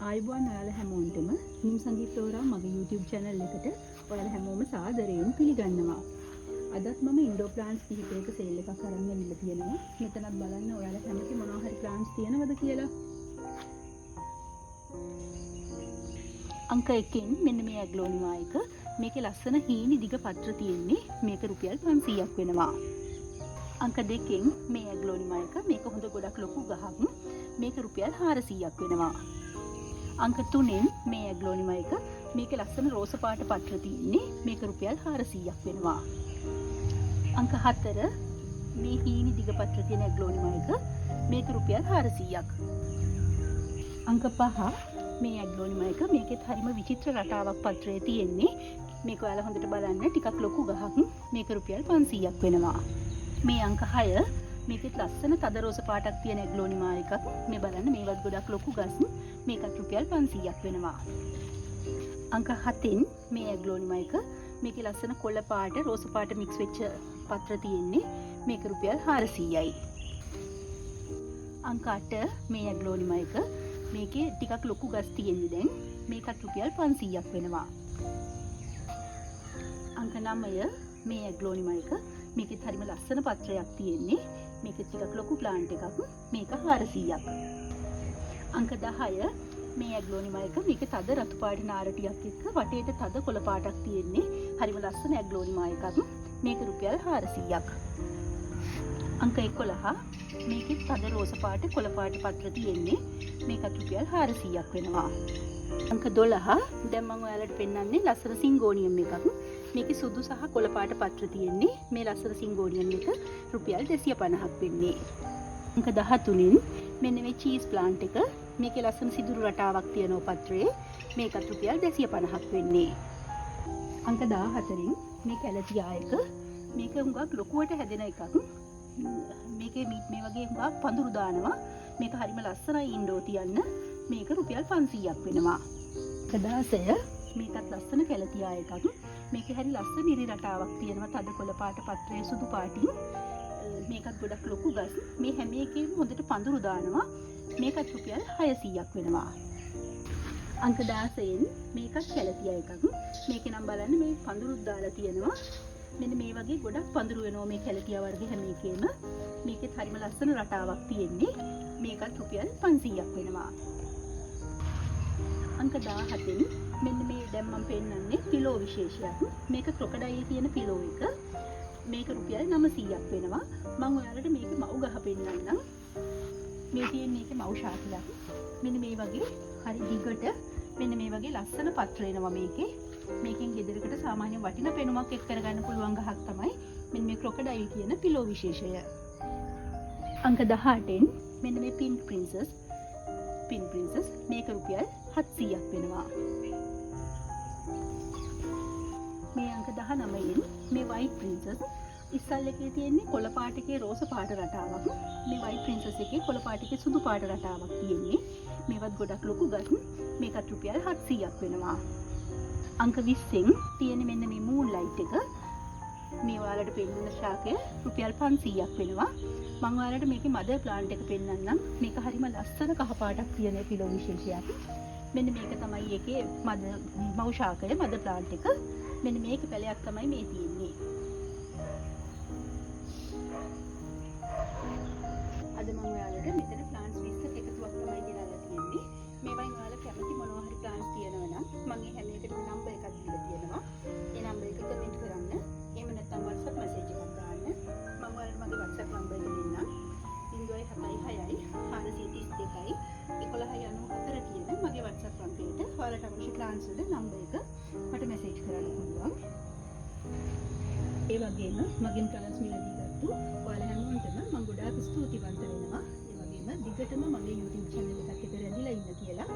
ආයුබෝවන් ඔයාලා හැමෝටම නිම් සංගීත ෆ්ලෝරා මගේ YouTube channel එකට ඔයාලා හැමෝම සාදරයෙන් පිළිගන්නවා. අදත් මම ඉන්ඩෝර් ප්ලාන්ට්ස් කිහිපයක සේල් එකක් අරන් ඇවිල්ලා තියෙනවා. මෙතනත් බලන්න ඔයාලා කැමති මොනවා හරි ප්ලාන්ට්ස් තියෙනවද කියලා. අංක 1න් මෙන්න මේ ඇග්ලෝනිමා එක. මේකේ ලස්සන හීනි දිග පත්‍ර තියෙන්නේ. මේක රුපියල් 500ක් වෙනවා. අංක 2න් මේ ඇග්ලෝනිමා එක. මේක හොඳ ගොඩක් ලොකු ගහක්. මේක රුපියල් 400ක් වෙනවා. අංක 3න් මේ ඇග්ලෝනිමා එක. මේකේ ලස්සන රෝස පාට පත්‍ර තියෙන්නේ. මේක රුපියල් 400ක් වෙනවා. අංක 4 මේ හීනි දිග පත්‍ර තියෙන ඇග්ලෝනිමා එක. මේක රුපියල් 400ක්. අංක 5 මේ ඇග්ලෝනිමා එක. මේකෙත් හරිම විචිත්‍ර රටාවක් පත්‍රයේ තියෙන්නේ. මේක ඔයාලා හොඳට බලන්න, ටිකක් ලොකු ගහක්. මේක රුපියල් 500ක් වෙනවා. මේ අංක 6 මේකෙත් ලස්සන තද රෝස පාටක් තියෙන ඇග්ලෝනිමා එකක්. මේ බලන්න, මේවත් ගොඩක් ලොකු ගස්. මේකත් රුපියල් 500ක් වෙනවා. අංක 7න් මේ ඇග්ලෝනිමා එක. මේකේ ලස්සන කොළ පාට රෝස පාට මික්ස් වෙච්ච පත්‍ර තියෙන්නේ. මේක රුපියල් 400යි. අංක 8 මේ ඇග්ලෝනිමා එක. මේකේ ටිකක් ලොකු ගස් තියෙන්නේ දැන්. මේකත් රුපියල් 500ක් වෙනවා. අංක 9 මේ ඇග්ලෝනිමා එක. මේකෙත් හරිම ලස්සන පත්‍රයක් තියෙන්නේ. මේකෙත් ටිකක් ලොකු ප්ලාන්ට් එකක්. මේක 400ක්. අංක 10 මේ ඇග්ලෝනිමා එක. මේකේ තද රතු පාට නාරටියක් එක්ක වටේට තද කොළ පාටක් තියෙන්නේ. හරිම ලස්සන ඇග්ලෝනිමා එකක්. මේක රුපියල් 400ක්. අංක 11 මේකෙත් තද රෝස පාට කොළ පාට පත්‍ර තියෙන්නේ. මේකත් රුපියල් 400ක් වෙනවා. අංක 12 දැන් මම ඔයාලට පෙන්වන්නේ ලස්සන සිංගෝනියම් එකක්. මේකේ සුදු සහ කොළ පාට පත්‍ර තියෙන්නේ. මේ ලස්සන සිංගෝනියම් එක රුපියල් 250ක් වෙන්නේ. අංක 13න් මෙන්න මේ චීස් ප්ලාන්ට් එක. මේකේ ලස්සන සිදුරු රටාවක් තියෙනවා පත්‍රයේ. මේකත් රුපියල් 250ක් වෙන්නේ. අංක 14න් මේ කැලතියා එක. මේක හුඟක් ලොකුවට හැදෙන එකක්. මේකේ මේ වගේ හුඟක් පඳුරු දානවා. මේක හරිම ලස්සනයි ඉන්ඩෝර් තියන්න. මේක රුපියල් 500ක් වෙනවා. අංක 16 මේකත් ලස්සන කැලතියා එකක්. මේකේ හරි ලස්සන ඉරි රටාවක් තියෙනවා තද කොළ පාට පත්‍රයේ සුදු පාටින්. මේකත් ගොඩක් ලොකු ගස්. මේ හැම එකේම හොඳට පඳුරු දානවා. මේකත් රුපියල් 600ක් වෙනවා. අංක 16න් මේකත් කැලතියා එකක්. මේකේ නම් බලන්න මේ පඳුරුත් දාලා තියෙනවා. මෙන්න මේ වගේ ගොඩක් පඳුරු වෙනවා මේ කැලතියා වර්ග හැම එකේම. මේකෙත් හරිම ලස්සන රටාවක් තියෙන්නේ. මේකත් රුපියල් 500ක් වෙනවා. අංක 17න් මෙන්න මේ දැන් මම පෙන්නන්නේ පිලෝ විශේෂයක්. මේක ක්‍රොකඩයිල් කියන පිලෝ එක. මේක රුපියල් 900ක් වෙනවා. මම ඔයාලට මේකේ මව් ගහ පෙන්නන්නම්. මේ තියෙන්නේ ඒකේ මව් ශාකයක්. මෙන්න මේ වගේ හරි දිගට මෙන්න මේ වගේ ලස්සන පත්‍ර එනවා මේකේ. මේකෙන් ගෙදරකට සාමාන්‍ය වටින පෙනුමක් එක් කරගන්න පුළුවන් ගහක් තමයි මෙන්න මේ ක්‍රොකඩයිල් කියන පිලෝ විශේෂය. අංක 18න් මෙන්න මේ පින්ක් ප්‍රින්සස්. පින්ක් ප්‍රින්සස් මේක රුපියල් 700ක් වෙනවා. මේ අංක 19න් මේ වයිට් ප්‍රින්සස්. ඉස්සල් එකේ තියෙන්නේ කොළ පාට එකේ රෝස පාට රටාවක්. මේ වයිට් ප්‍රින්සස් එකේ කොළ පාට එකේ සුදු පාට රටාවක් තියෙන්නේ. මේවත් ගොඩක් ලොකු ගස්. මේකත් රුපියල් 700ක් වෙනවා. අංක 20න් තියෙන්නේ මෙන්න මේ මූන් ලයිට් එක. මේ ඔයාලට පෙන්වන ශාකය රුපියල් 500ක් වෙනවා. මම ඔයාලට මේකේ මදර් ප්ලාන්ට් එක පෙන්වන්නම්. මේක හරිම ලස්සන කහ පාටක් තියෙන පිලෝ විශේෂයක්. මෙන්න මේක තමයි ඒකේ මව් ශාකය, මදර් ප්ලාන්ට් එක. මෙන්න මේකේ පැලයක් තමයි මේ තියෙන්නේ. අද මම ඔයාලට මෙතන ප්ලාන්ට්ස් 20ක එකතුවක් තමයි ගෙනල්ලා තියෙන්නේ. මේවයින් ඔයාලා කැමති මොනවා හරි ප්ලාන්ට්ස් තියෙනවා නම් මම ඒ හැම එකටම නම්බර් එකක් දීලා තියෙනවා. ඒ නම්බර් එක කමෙන්ට් කරන්න. එහෙම නැත්නම් WhatsApp message එකක් දාන්න. මම ඔයාලට මගේ WhatsApp number එක දෙන්නම්. 076 432 1194 කියන මගේ WhatsApp අංකයට ඔයාලට අවශ්‍ය ප්ලාන්ට්ස් වල නම්බර් එක මට මැසේජ් කරන්න පුළුවන්. ඒ වගේම මගෙන් ප්ලාන්ට්ස් මිලදී ගත්තු ඔයාලා හැමෝටම මම ගොඩාක් ස්තුතිවන්ත වෙනවා. ඒ වගේම දිගටම මගේ YouTube channel එකත් එක්ක රැඳිලා ඉන්න කියලා